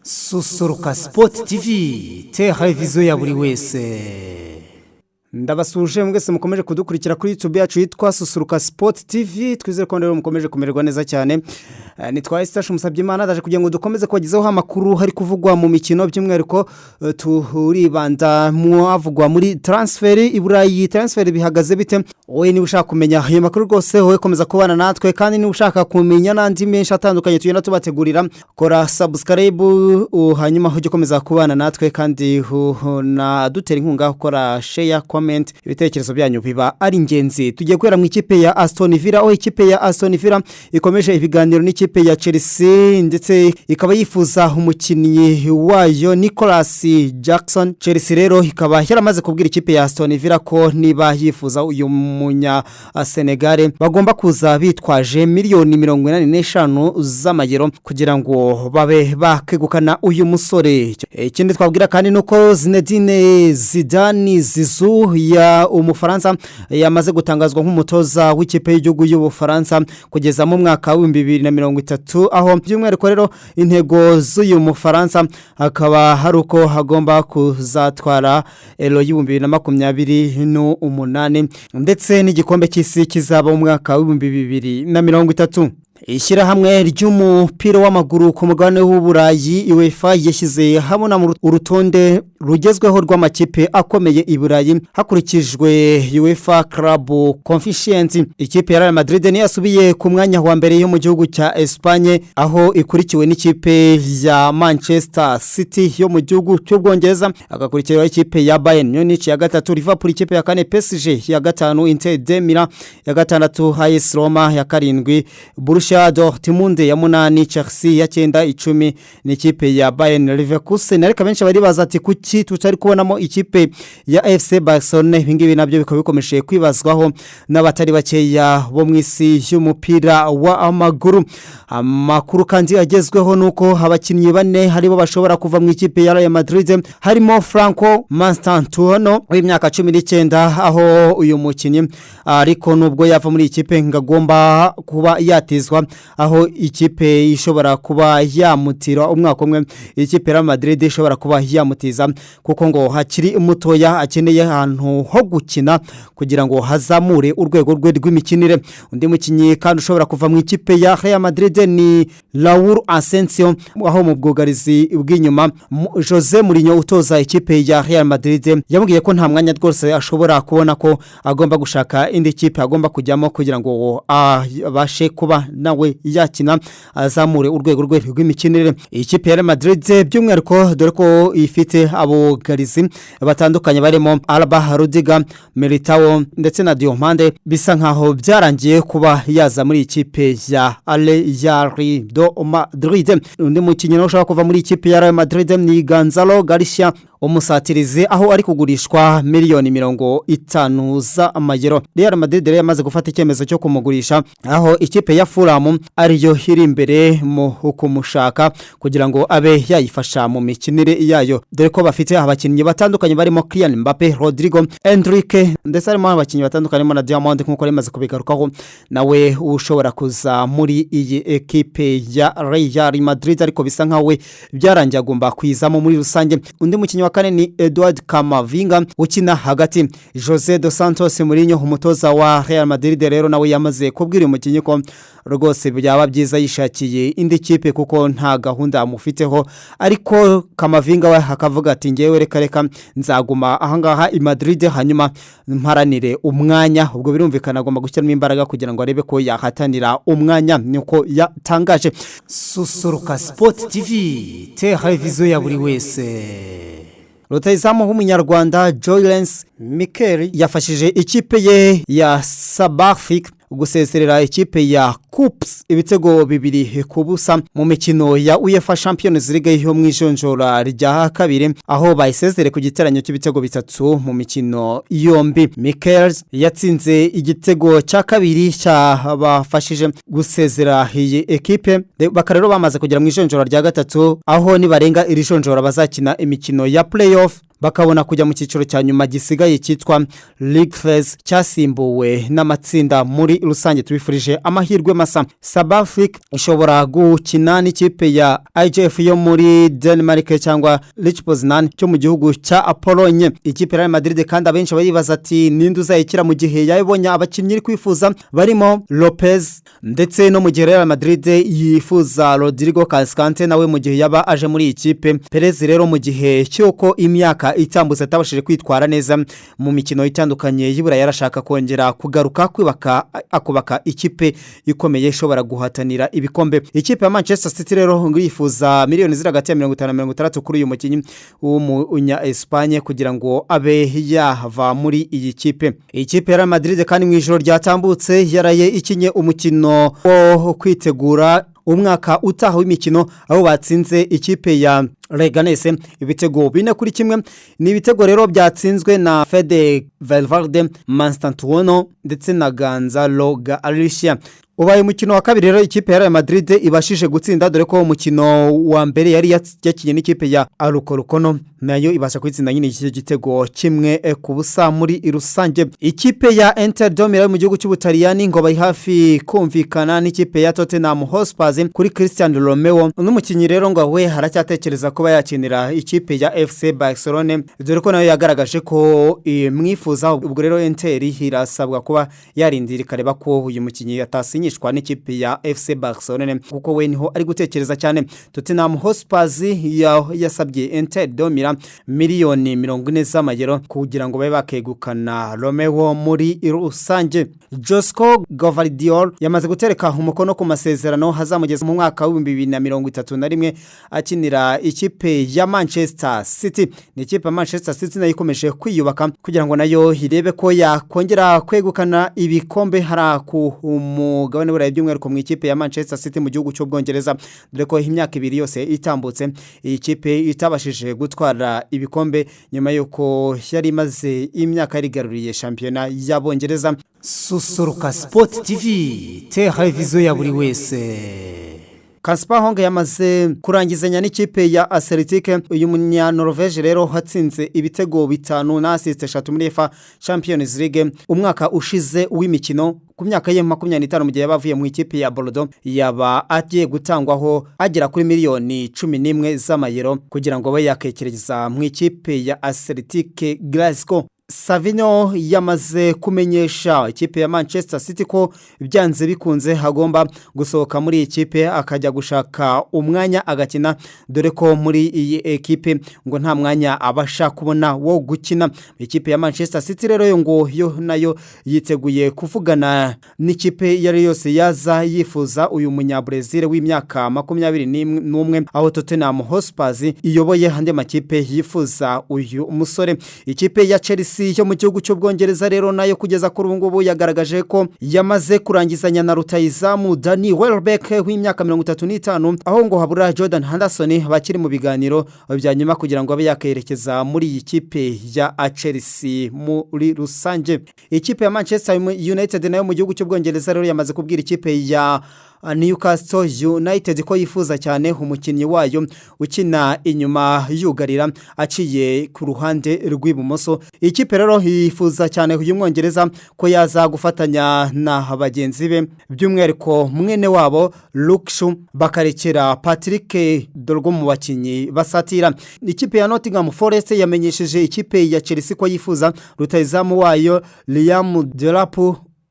Susuruka Sport TV, televiziyo ya buri wese. Ndabasuje mwese mukomeje kudukurikira kuri YouTube yacu yitwa Susuruka Sport TV. Twizere ko rero mukomeje kumererwa neza cyane. Nitwa Estash Musabyimana, ndaje kugira ngo dukomeze kubagezaho amakuru hari kuvugwa mu mikino, by'umwihariko turibanda mu avugwa muri transfer i Burayi. Transfer bihagaze bite? Wowe niba ushaka kumenya ayo makuru rwose, wowe komeza kubana natwe, kandi niba ushaka kumenya n'andi menshi atandukanye tugenda tubategurira, kora subscribe, hanyuma ujye ukomeza kubana natwe, kandi unadutera inkunga ukora share, comment. Ibitekerezo byanyu biba ari ingenzi. Tugiye guhera mu ikipe ya Aston Villa, aho ikipe ya Aston Villa ikomeje ibiganiro n'ikipe ya Chelsea, ndetse ikaba yifuza umukinnyi wayo Nicolas Jackson. Chelsea rero ikaba yaramaze kubwira ikipe ya Aston Villa ko niba yifuza uyu munya Senegal, bagomba kuza bitwaje miliyoni 85 z'amayero kugira ngo babe bakegukana uyu musore. Ikindi twabwira kandi nuko Zinedine Zidane, Zizou ya Umufaransa, yamaze gutangazwa nk'umutoza w'ikipe y'igihugu y'Ubufaransa kugeza mu mwaka wa 2030, aho by'umwihariko rero intego z'uyu Mufaransa hakaba hari uko hagomba kuzatwara Euro ya 2028 ndetse n'igikombe cy'isi kizaba mu mwaka wa 2030. Ishyirahamwe ry'umupira w'amaguru ku mugabane w'Uburayi, UEFA, yashyize hamwe urutonde rugezweho rw'amakipe akomeye i Burayi hakurikijwe UEFA Club Coefficient. Ikipe ya Real Madrid niyo yasubiye ku mwanya wa mbere yo mu gihugu cya Espagne, aho ikurikiwe n'ikipe ya Manchester City yo mu gihugu cy'Ubwongereza, agakurikiraho ikipe ya Bayern Munich ya gatatu, Liverpool ikipe ya kane, PSG ya gatanu, Inter de Milan ya gatandatu, AS Roma ya karindwi, Borussia Dortmund ya munani, Chelsea ya cyenda, 10 ni ikipe ya Bayern Leverkusen. Ariko abenshi baribaza ati: "Kuki tutari kubonamo ikipe ya FC Barcelona?" Ibi ngibi nabyo bikaba bikomeje kwibazwaho n'abatari bakeya bo mu isi y'umupira w'amaguru. Amakuru kandi agezweho nuko abakinnyi bane haribo bashobora kuva mu ikipe ya Real Madrid, harimo Franco Mastantuono w'imyaka 19, aho uyu mukinnyi ariko nubwo yava muri ikipe ngo agomba kuba yatizwa, aho ikipe ishobora kuba yamutira umwaka umwe. Ikipe ya Madrid ishobora kuba yamutiza kuko ngo hakiri mutoya, akeneye ahantu ho gukina kugira ngo hazamure urwego rwe rw'imikinire. Undi mukinnyi kandi ushobora kuva mu ikipe ya Real Madrid ni Raul Asensio, aho mu bwugarizi bw'inyuma Jose Mourinho utoza ikipe ya Real Madrid yamubwiye ko nta mwanya rwose ashobora kubona, ko agomba gushaka indi kipe agomba kujyamo kugira ngo abashe kuba nawe yakina, azamure urwego rwe rw'imikinire. Ikipe ya Real Madrid by'umwihariko, dore ko ifite abugarizi batandukanye barimo Alaba, Rudiger, Militao ndetse na Diomande, bisa nkaho byarangiye kuba yaza muri ikipe ya Real Madrid. Undi mukinnyi ushobora kuva muri ikipe ya Real Madrid ni Gonzalo Garcia, umusatirizi, aho ari kugurishwa miliyoni 50 z'amayero. Real Madrid rero yamaze gufata icyemezo cyo kumugurisha, aho ikipe ya Fulham ariyo iri imbere mu kumushaka kugira ngo abe yayifasha mu mikinire yayo, dore ko bafite abakinnyi batandukanye barimo Kylian Mbappe, Rodrigo, Endrick, ndetse harimo abakinnyi batandukanye harimo na Diamond, nk'uko rimaze kubigarukaho, nawe ushobora kuza muri iyi ekipe ya Real Madrid, ariko bisa nkaho we byarangiye agomba kwizamo muri rusange. Undi mukinnyi wa kane ni Edouard Camavinga ukina hagati. Jose dos Santos Mourinho, umutoza wa Real Madrid rero, nawe yamaze kubwira uyu mukinnyi ko rwose byaba byiza yishakiye indi kipe kuko nta gahunda amufiteho, ariko Camavinga we akavuga ati: "Ngewe reka reka, nzaguma ahangaha i Madrid hanyuma mparanire umwanya." Ubwo birumvikana agomba gushyiramo imbaraga kugira ngo arebe ko yahatanira umwanya, niko yatangaje. Susuruka Sport TV, televiziyo ya buri wese. Rutahizamu w'Umunyarwanda Joylens Mikel yafashije ikipe ye ya Sabafik gusezerera ikipe ya Kups ibitego 2-0 mu mikino ya UEFA Champions League yo mu ijonjora rya kabiri, aho bayisezere ku giteranyo cy'ibitego 3 mu mikino yombi. Mikel yatsinze igitego cya kabiri cyabafashije gusezera iyi ekipe, bakaba rero bamaze kugera mu ijonjora rya gatatu, aho nibarenga iri jonjora bazakina imikino ya playoff. Bakabona kujya mu cyiciro cya nyuma gisigaye cyitwa League Phase, cyasimbuwe n'amatsinda muri rusange. Tubifurije amahirwe masa. Sabafik ishobora gukina n'ikipe ya IJF yo muri Denmark cyangwa Lech Poznan cyo mu gihugu cya Pologne. Ikipe ya Real Madrid kandi abenshi baribaza ati: "Ninde uzayikira?" Mu gihe yabonye abakinnyi iri kwifuza barimo Lopez, ndetse no mu gihe Real Madrid yifuza Rodrigo Cascante nawe mu gihe yaba aje muri iyi kipe. Perez rero, mu gihe cy'uko imyaka itambutse atabashije kwitwara neza mu mikino itandukanye y'Iburayi, yarashaka kongera kugaruka kwibaka, akubaka ikipe ikomeye ishobora guhatanira ibikombe. Ikipe ya Manchester City rero ngo yifuza miliyoni ziri hagati ya 50 na 60 kuri uyu mukinnyi w'umunya Espagne kugira ngo abe yava muri iyi kipe. Ikipe ya Real Madrid kandi mu ijoro ryatambutse yaraye ikinye umukino wo kwitegura umwaka utaha w'imikino, aho batsinze ikipe ya Leganes ibitego 4-1. Ni ibitego rero byatsinzwe na Fede Valverde, Mastantuono ndetse na Gonzalo Garcia. Ubaye umukino wa kabiri rero ikipe ya Real Madrid ibashije gutsinda, dore ko umukino wa mbere yari yakinye n'ikipe ya Alcorcón, nayo ibasha kuyitsinda nyine iki gitego 1-0 muri rusange. Ikipe ya Inter de Milan mu gihugu cy'Ubutaliyani ngo bari hafi kumvikana n'ikipe ya Tottenham Hotspur kuri Christian Romeo. N'umukinnyi rero ngo we haracyatekereza kuba yakinira ikipe ya FC Barcelone, dore ko nayo yagaragaje ko imwifuza. Ubwo rero Inter irasabwa kuba yarindira ikareba ko uyu mukinnyi atasinyishwa n'ikipe ya FC Barcelone, kuko we niho ari gutekereza cyane. Tottenham Hotspur yasabye Inter de Milan miliyoni 40 z'amayero kugira ngo babe bakegukana Romeo muri rusange. Josco Gvardiol yamaze gutereka umukono ku masezerano hazamugeza mu mwaka wa 2031 akinira ikipe ya Manchester City. Ni ikipe ya Manchester City nayo ikomeje kwiyubaka kugira ngo nayo irebe ko yakongera kwegukana ibikombe hara ku mugabane w'Uburayi, by'umwihariko mu ikipe ya Manchester City mu gihugu cy'Ubwongereza, dore ko imyaka 2 yose itambutse iyi kipe itabashije gutwara ibikombe nyuma y'uko yari imaze imyaka yarigaruriye shampiyona y'Abongereza. Susuruka Sport TV, televiziyo ya buri wese. Kasper Hong yamaze kurangizanya n'ikipe ya Celtic. Uyu munya Norvege rero hatsinze ibitego 5 na assist 3 muri UEFA Champions League umwaka ushize w'imikino. Ku myaka ye 25, mu gihe yabavuye mu ikipe ya Bordeaux, yaba agiye gutangwaho agera kuri miliyoni 11 z'amayero kugira ngo abe yakekereza mu ikipe ya Celtic Glasgow. Savinho yamaze kumenyesha ikipe ya Manchester City ko byanze bikunze hagomba gusohoka muri iyi kipe akajya gushaka umwanya agakina, dore ko muri iyi ekipe ngo nta mwanya abasha kubona wo gukina. Ikipe ya Manchester City rero yo ngo yo nayo yiteguye kuvugana n'ikipe iyo ari yose yaza yifuza uyu munya-Brazil w'imyaka 21, aho Tottenham Hotspur iyoboye andi makipe yifuza uyu musore. Ikipe ya Chelsea yo mu gihugu cy'Ubwongereza rero nayo kugeza kuri ubu ngubu yagaragaje ko yamaze kurangizanya na rutayizamu Danny Welbeck w'imyaka 35, aho ngo habura Jordan Henderson bakiri mu biganiro bya nyuma kugira ngo abe yakerekeza muri iyi kipe ya Chelsea muri rusange. Ikipe ya Manchester United nayo mu gihugu cy'Ubwongereza rero yamaze kubwira ikipe ya Newcastle United ko yifuza cyane umukinnyi wayo ukina inyuma yugarira aciye ku ruhande rw'ibumoso. Ikipe rero yifuza cyane uyu Mwongereza ko yaza gufatanya na bagenzi be, by'umwihariko mwene wabo Luke Shaw, bakarekera Patrick Dorgo mu bakinnyi basatira. Ikipe ya Nottingham Forest yamenyesheje ikipe ya Chelsea ko yifuza rutayizamu wayo Liam Delap,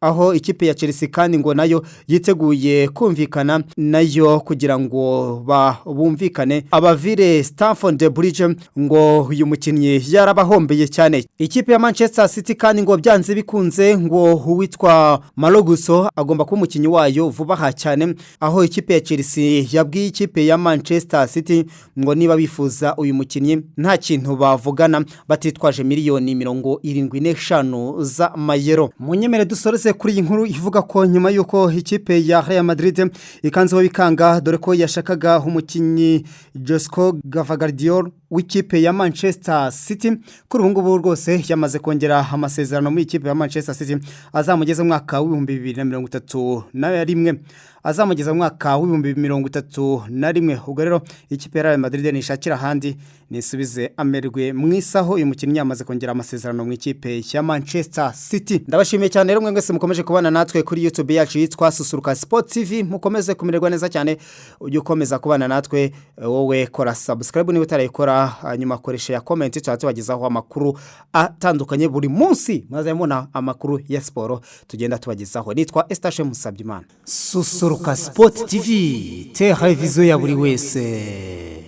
aho ikipe ya Chelsea kandi ngo nayo yiteguye kumvikana nayo kugira ngo bumvikane abavire Stamford Bridge. Ngo uyu mukinnyi yarabahombeye cyane. Ikipe ya Manchester City kandi ngo byanze bikunze ngo uwitwa Malo Gusto agomba kuba umukinnyi wayo vuba aha cyane, aho ikipe ya Chelsea yabwiye ikipe ya Manchester City ngo niba bifuza uyu mukinnyi nta kintu bavugana batitwaje miliyoni 75 z'amayero. Munyemere dusoreze kuri iyi nkuru ivuga ko nyuma y'uko ikipe ya Real Madrid ikanzeho bikanga, dore ko yashakaga umukinnyi Josco Gvardiol. w'ikipe ya Manchester City. Kuri ubu ngubu rwose yamaze kongera amasezerano muri ikipe ya Manchester City azamugeza mu mwaka w'2031, azamugeza mu mwaka w'2031. Ubwo rero ikipe ya Real Madrid nishakira ahandi, nisubize amerwe mu isaho. Uyu mukinnyi yamaze kongera amasezerano mu ikipe ya Manchester City. Ndabashimiye cyane rero mwe mwese mukomeje kubana natwe kuri YouTube yacu yitwa Susuruka Sport TV. Mukomeze kumererwa neza cyane. Ujye ukomeza kubana natwe, wowe kora subscribe niba utarayikora, hanyuma koresha ya comment. Tuba tubagezaho amakuru atandukanye buri munsi, maze mubona amakuru ya siporo tugenda tubagezaho. Nitwa Estache Musabyimana. Susuruka Sport TV, televiziyo ya buri wese.